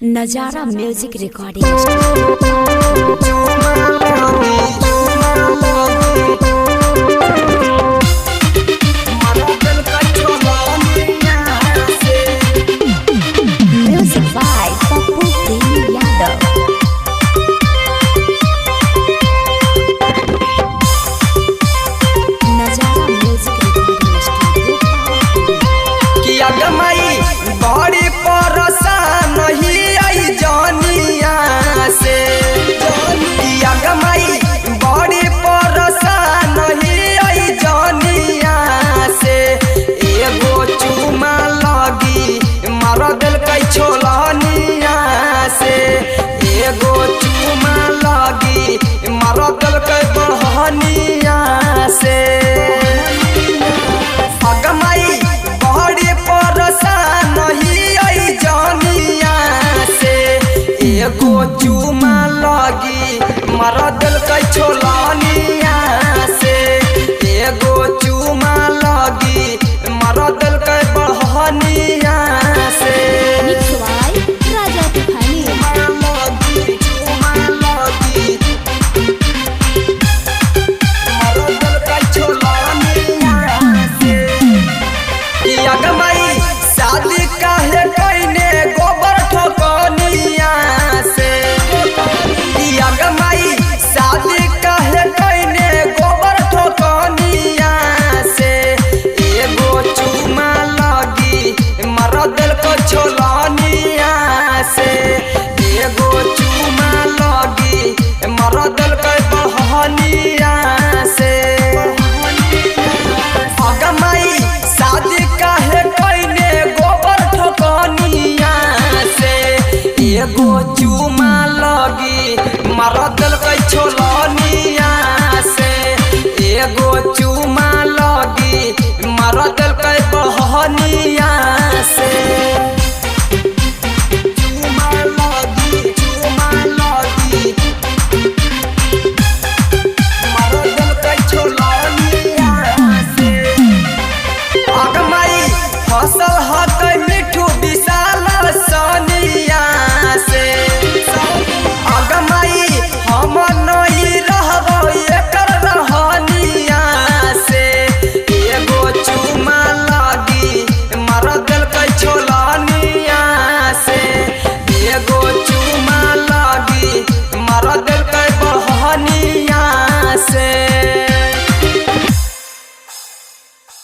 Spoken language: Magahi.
नजारा music recording studio. Music by Pappu Prem Yadav. Nazara music recording studio. किया गमाई बड़ी परेशान ही आई जानिया से। किया गमाई बड़ी परेशान ही आई जानिया से। एगो चुमा लगी मार दिल कै छोलनिया से। एगो चुमा लगी मार दिल कै बढ़निया से। अगमाई बड़ी परेशान ही आई जानिया से। एगो चुमा लगी मर दिल कै छोलनिया से। एगो चुमा लगी मर दिल कै बढ़निया से। मिक्स बाय राजा तूफानी। लगी चुमा लगी मर दिल कै छोलनिया से। अगमाई शादी काहे कइने गोबर ठोकनिया से। अगमाई शादी काहे कइने गोबर ठोकनिया से। एगो चुमा लगी मर दिल को छोलनिया से। एगो चुमा लगी मर दिल के बहनिया से। अगमाई शादी काहे कइने गोबर ठोकनिया से। एगो चुमा लगी मर दिल कै छोलनिया।